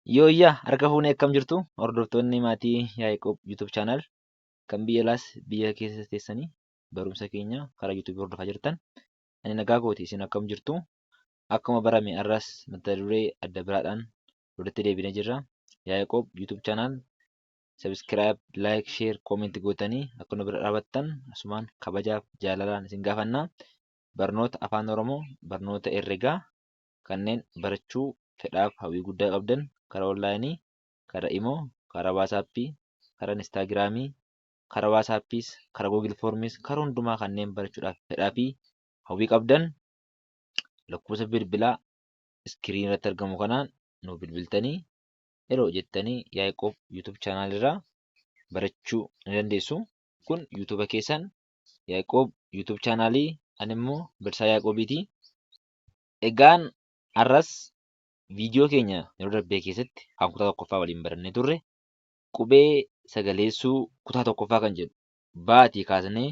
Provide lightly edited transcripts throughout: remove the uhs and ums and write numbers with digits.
Yooyyaa harka fuunee akkam jirtu hordoftoonni maatii Yaaqoob YouTube channel kan biyya alaas biyya keessa teessanii barumsa keenya karaa YouTube hordofaa jirtan. Ani nagaa kooti isin akkam jirtu? Akkuma barame har'as mata duree adda biraadhaan walitti deebinee jirra. Yaaqoob YouTube channel subscribe, like, share, comment gootanii akka nu bira dhaabattan asumaan kabajaaf jaalalaan isin gaafanna. Barnoota Afaan Oromoo, barnoota herregaa kanneen barachuu fedhaaf hawwii guddaa qabdan karaa onlaayinii, karaa imo, karaa waasaappii, karaa inistaagiraamii, karaa waasaappiis, karaa googil foormiis, karaa hundumaa kanneen barachuudhaaf fedhaa fi hawwii qabdan lakkoofsa bilbilaa iskiriinii irratti argamu kanaan nu bilbiltanii yeroo jettanii Yaaqoob YouTube channel irraa barachuu ni dandeessu. Kun YouTube keessan Yaaqoob YouTube channel ani immoo Barsiisaa Yaaqoobiiti. Egaan har'as viidiyoo keenya yeroo darbee keessatti kan kutaa tokkoffaa waliin barannee turre qubee sagaleessuu kutaa tokkoffaa kan jedhu baatii kaasnee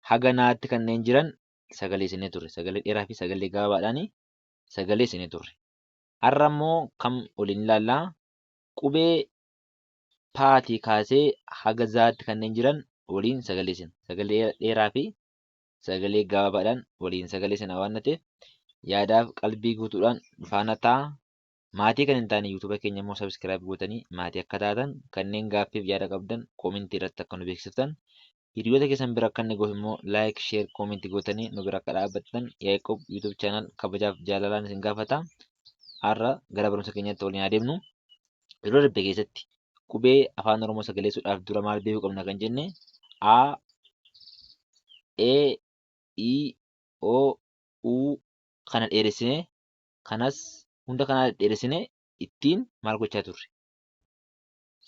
haga naatti kanneen jiran sagaleessinee turre. Sagalee dheeraa fi sagalee gabaabaadhaan sagaleessinee turre. Har'a immoo kam waliin ilaallaa? Qubee paatii kaasee haga zaatti kanneen jiran waliin sagaleessina. Sagalee dheeraa fi sagalee gabaabaadhaan waliin sagaleessina waan ta'eef yaadaaf qalbii guutuudhaan nu faana ta'aa. Maatii kan hin taane yuutuuba keenya immoo sabiskiraayib gootanii maatii akka taatan kanneen gaaffiif yaada qabdan koomentii irratti akka nu beeksiftan hiriyoota keessan bira akka inni gahu immoo laayik sheer koomentii gootanii nu bira akka dhaabbattan Yaaqoob yuutuub chaanaal kabajaaf jaalalaan isin gaafata. Har'a gara barumsa keenyaatti waliin adeemnu. Yeroo darbe keessatti qubee afaan Oromoo sagaleessuudhaaf dura maal beekuu qabna kan jenne A, E, I, O, U kana dheeressinee kanas hunda kanaa dheeressinee ittiin maal gochaa turre?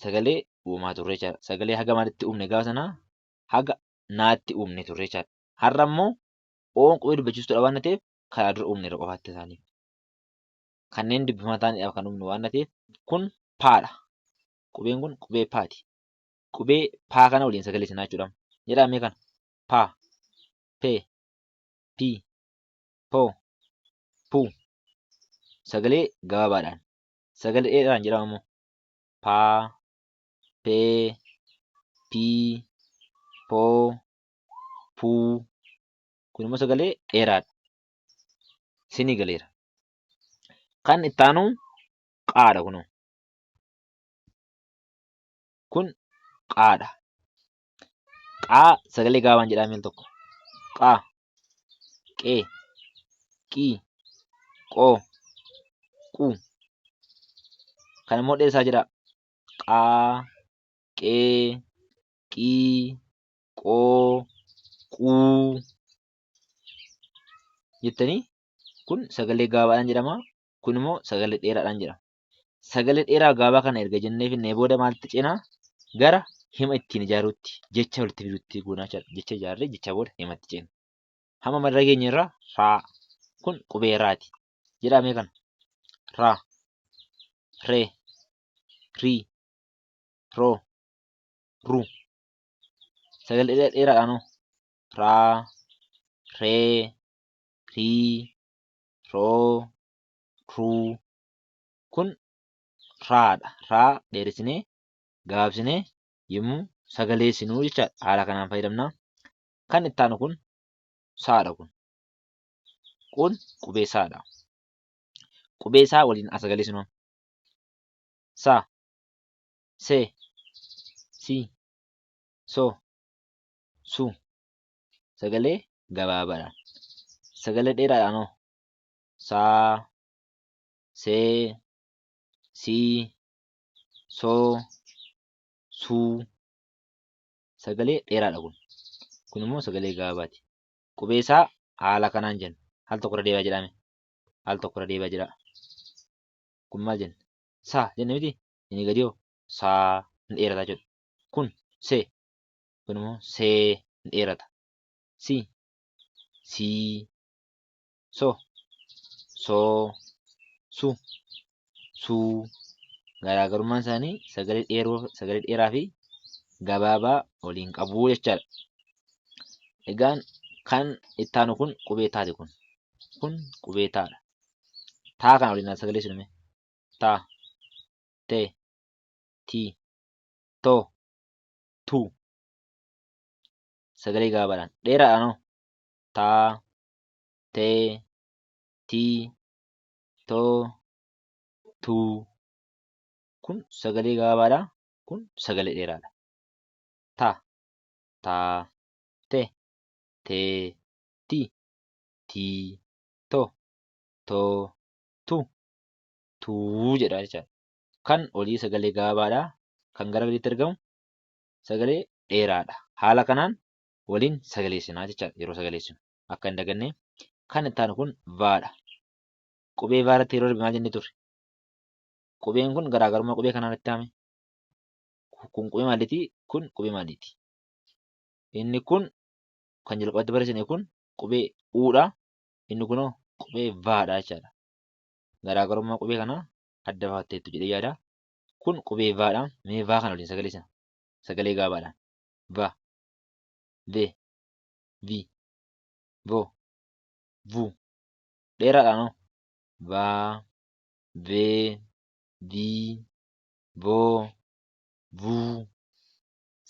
Sagalee uumaa turre jechaadha. Sagalee haga maalitti uumne gaafa sanaa haga naatti uumne turre jechaadha. Har'a immoo Oon qubee dubbachiistuudha waan ta'eef karaa dura uumne irra qofaatti isaaniif. Kanneen dubbifamaa ta'aniidhaaf kan uumnu waan ta'eef kun paadha. Qubeen kun qubee paati. Qubee paa kana waliin sagaleessinaa jechuudha. Jedhaa mee kana. Paa, pee, pii, poo, puu. Sagalee gabaabaadhaan. Sagalee dheeraadhaan jedhama immoo paa, pee, pii, poo, puu. Kun immoo sagalee dheeraadha. Sinii galeera. Kan itti aanu qaadha kunoo. Kun qaadha. Qaa sagalee gabaabaan jedhaa meel tokko. Qaa, qee, qii, qoo, quu. Kan immoo dheeressaa jedhaa. Qaa, qee, qii, qoo, quu jettanii kun sagalee gabaabaadhaan jedhama. Kun immoo sagalee dheeraadhaan jedhama. Sagalee dheeraa gabaabaa kana erga jennee finnee booda maalitti ceenaa? Gara hima ittiin ijaaruutti jecha walitti fiduutti goonaa jechaadha. Jecha ijaarree jecha booda himatti ceena. Hamma madarra geenye irraa raa kun qubee raati. Jedhaa mee kana. Raa, ree, rii, roo, ru. Sagalee dheeraadhaan hoo? Raa, ree, rii, roo, ruu. Kun raadha. Raa dheeressinee gabaabsinee yommuu sagaleessinuu jechaadha. Haala kanaan fayyadamna. Kan itti aanu kun saadha kun. Kun qubee saadha. Qubee saa waliin haa sagaleessinu. Sa, se, si, so, su. Sagalee gabaabaadhaan. Sagalee dheeraadhaan hoo? Saa, see, sii, soo, suu. Sagalee dheeraadha kun. Kun immoo sagalee gabaabaati. Qubee isaa haala kanaan jenna. Al tokko irra deebi'aa jedhaa mee. Al tokko irra deebi'aa jedhaa. Kun maal jenna? Sa jenne miti? Inni gadi hoo? Saa ni dheerata jechuudha. Kun se. Kun immoo see ni dheerata. Si, sii, so, soo, su, suu. Garaagarummaan isaanii sagalee dheeroo, sagalee dheeraa fi gabaabaa waliin qabu jechaadha. Egaan kan itti aanu kun qubee taati kun. Kun qubee taadha. Taa kana waliin sagalee sinumee. Taa, Te, ti, to, tu. Sagalee gabaabaadhaan. Dheeraadhaan hoo? Ta, te, ti, to, tuu. Kun sagalee gabaabaadha. Kun sagalee dheeraadha. Ta, taa, te, tee, ti, tii, to, too, tu, tuu jedha jechaadha. Kan olii sagalee gabaabaadha. Kan gara gadiitti argamu sagalee dheeraadha. Haala kanaan waliin sagaleessinaa jechaadha yeroo sagaleessinu. Akka hin daganne kan itti aanu kun vaadha. Qubee vaa irratti yeroo darbe maal jennee turre? Qubeen kun garaagarummaa qubee kanaa natti hime. Kun qubee maaliiti? Kun qubee maaliiti? Inni kun kan jalqabatti barreessine kun qubee Uudha. Inni kunoo qubee Vaadha jechaadha. Garaagarummaa qubee kanaa adda baafatteettu jedhee yaada. Kun qubee Vaadha. Mee Vaa kana waliin sagaleessina. Sagalee gaabaadhaan. Va. Ve. Vi. Vo. Vu. Dheeraadhaan hoo? Va. Ve. Vi. Vo. Vuu.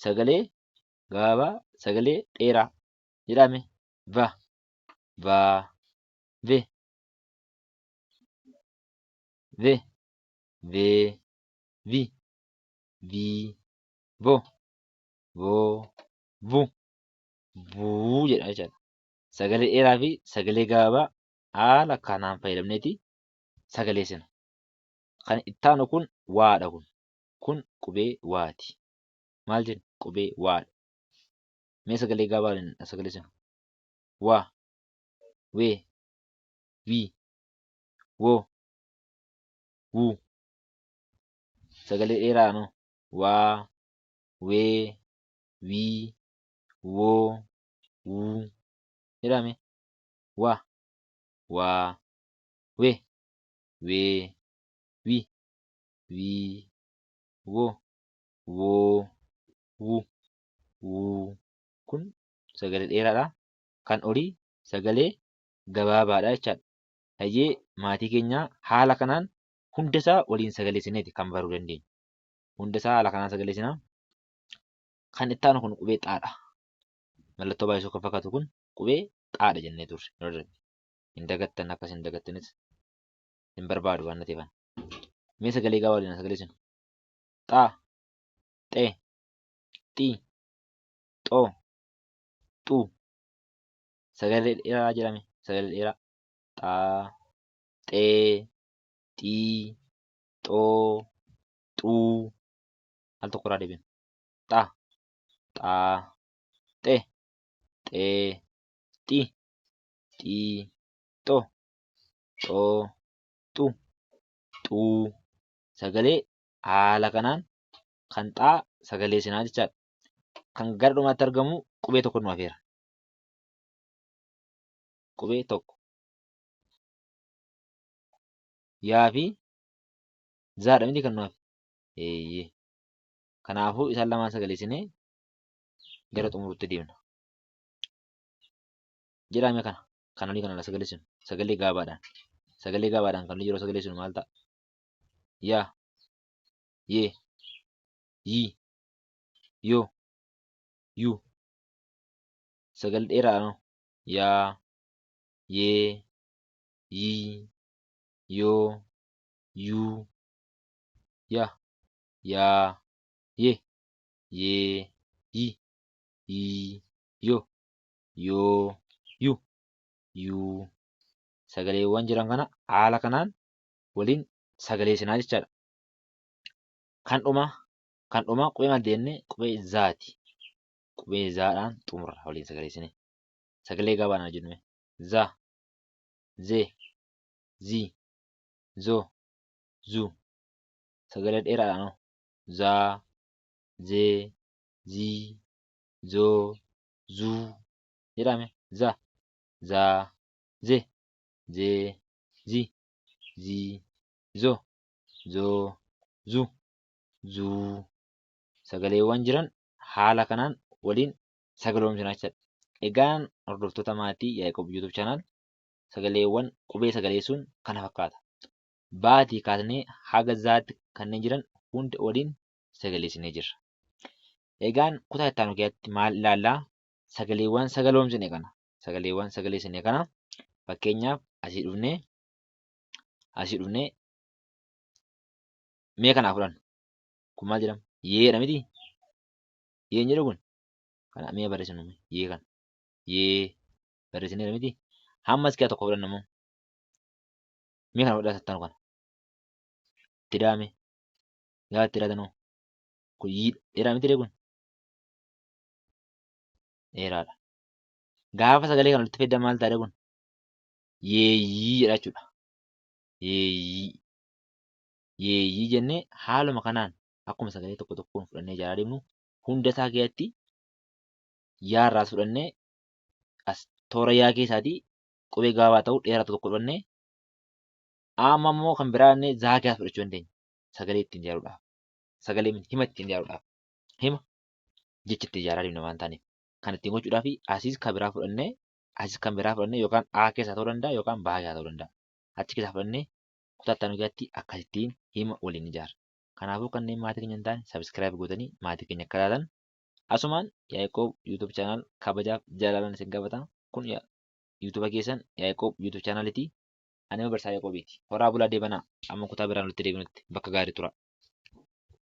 Sagalee gabaabaa sagalee dheeraa jedhame va vaa ve ve vee vi vii vo voo vu vuu jedha jechaadha. Sagalee dheeraa fi sagalee gabaabaa haala kanaan fayyadamneeti sagaleessina. Kan itti aanu kun waadha kun. Kun qubee waati. Maal jenna? Qubee waadha. Mee sagalee gabaabaa waliin sagaleessinu. Wa, we, wi, wo, wu. Sagalee dheeraa noo. Waa, wee, wii, woo, wuu. Jedhame. Wa, waa, we, wee, wi, wii, wo, woo, wu, wuu. Kun sagalee dheeraadha. Kan olii sagalee gabaabaadha jechaadha. Hayyee maatii keenya haala kanaan hunda isaa waliin sagaleessineeti kan baruu dandeenyu. Hunda isaa haala kanaan sagaleessina. Kan itti aanu kun qubee xaadha. Mallattoo baay'isuu kan fakkaatu kun qubee xaadha jennee turre yeroo darbe. Hin dagattan akkas hin dagattanis hin barbaadu waan ta'eef. Mee sagalee gabaabaa waliin sagaleessinu. Xaa, xe, xi, xo, xu. Sagalee dheeraa jedhame. Sagalee dheeraa. Xaa, xee, xii, xoo, xuu. Al tokko irraa deebinu. Xa, xaa, xe, xee, xi, xii, xo, xoo, xu, xuu. Sagalee haala kanaan kan xaa sagaleessinaa jechaadha. Kan gara dhumaatti argamu qubee tokko nu hafeera. Qubee tokko. Yaa fi zaadha miti kan nu hafe. Eeyyee. Kanaafuu isaan lamaan sagaleessinee gara xumurutti deemna. Jedhame kana. Kan olii kana sagaleessinu. Sagalee gaabaadhaan. Sagalee gaabaadhaan kan olii yeroo sagaleessinu maal ta'a? Yaa. Yee. Yii. Yoo. Yuu. Sagalee dheeraadhaan hoo? Yaa. Yee. Yii. Yoo. Yuu. Ya. Yaa. Ye. Yee. Yi. Yii. Yo. Yoo. Yu. Yuu. Sagaleewwan jiran kana haala kanaan waliin sagaleessinaa jechaadha. Kan dhumaa kan dhumaa qubee maal jenne qubee zaati. Qubee zaadhaan xumurra waliin sagaleessinee. Sagalee gabaabaa naa jennu za, ze, zi, zo, zu. Sagalee dheeraadhaan hoo zaa, zee, zii, zoo, zuu jedhame za, zaa, ze, zee, zi, zii, zo, zoo, zu, zuu. Sagaleewwan jiran haala kanaan waliin sagaloomsina jechuudha. Egaan hordoftoota maatii Yaaqoob YouTube channel sagaleewwan qubee sagaleessuun kana fakkaata. Baatii kaasnee haga zaatti kanneen jiran Hunda waliin sagaleessinee jirra. Egaan kutaa itti aanu keessatti maal ilaallaa? Sagaleewwan sagaloomsine kana. Sagaleewwan sagaleessine kana fakkeenyaaf asii dhufnee asii dhufnee mee kanaa fudhannu. Kun maal jedhama? Yeedha miti? Yeen jedhu kun? Kana mee barreessinu mee yee kana. Yee barreessineera miti? Hammas keessaa tokko fudhanna immoo. Mee kana fudhaa sattanu kana. Itti daame. Gaafa itti daatan hoo? Kun yii dheeraa miti kun? Dheeraadha. Gaafa sagalee kana walitti fiddan maal ta'a kun? Yeeyyii jedha jechuudha. Yeeyyii. Yeeyyii jennee haaluma kanaan akkuma sagalee tokko tokkoon fudhannee ijaaraa deemnu hunda isaa keessatti yaa irraas fudhannee as toora yaa keessaatii qubee gabaabaa ta'u dheeraa tokko fudhannee amma immoo kan biraa jennee zaa keessaa fudhachuu dandeenya. Sagalee ittiin ijaaruudhaaf. Sagalee miti hima ittiin ijaaruudhaaf. Hima jecha ittiin ijaaraa deemna waan taaneef. Kan ittiin gochuudhaaf asiis kan biraa fudhannee asiis kan biraa fudhannee yookaan A keessaa ta'uu danda'a yookaan B keessaa ta'uu danda'a. Achi keessaa fudhannee kutaa itti aanu keessatti akkasittiin hima waliin ijaarra. Kanaafuu kanneen maatii keenya hin taane subscribe gootanii maatii keenya akka taatan asumaan Yaaqoob YouTube channel kabajaaf jaalalaan isin gaafata. Kun YouTube keessan Yaaqoob YouTube channeliti. Ani immoo Barsiisaa Yaaqoobiiti. Horaa bulaa deebanaa. Amma kutaa biraan walitti deebinutti bakka gaarii tura.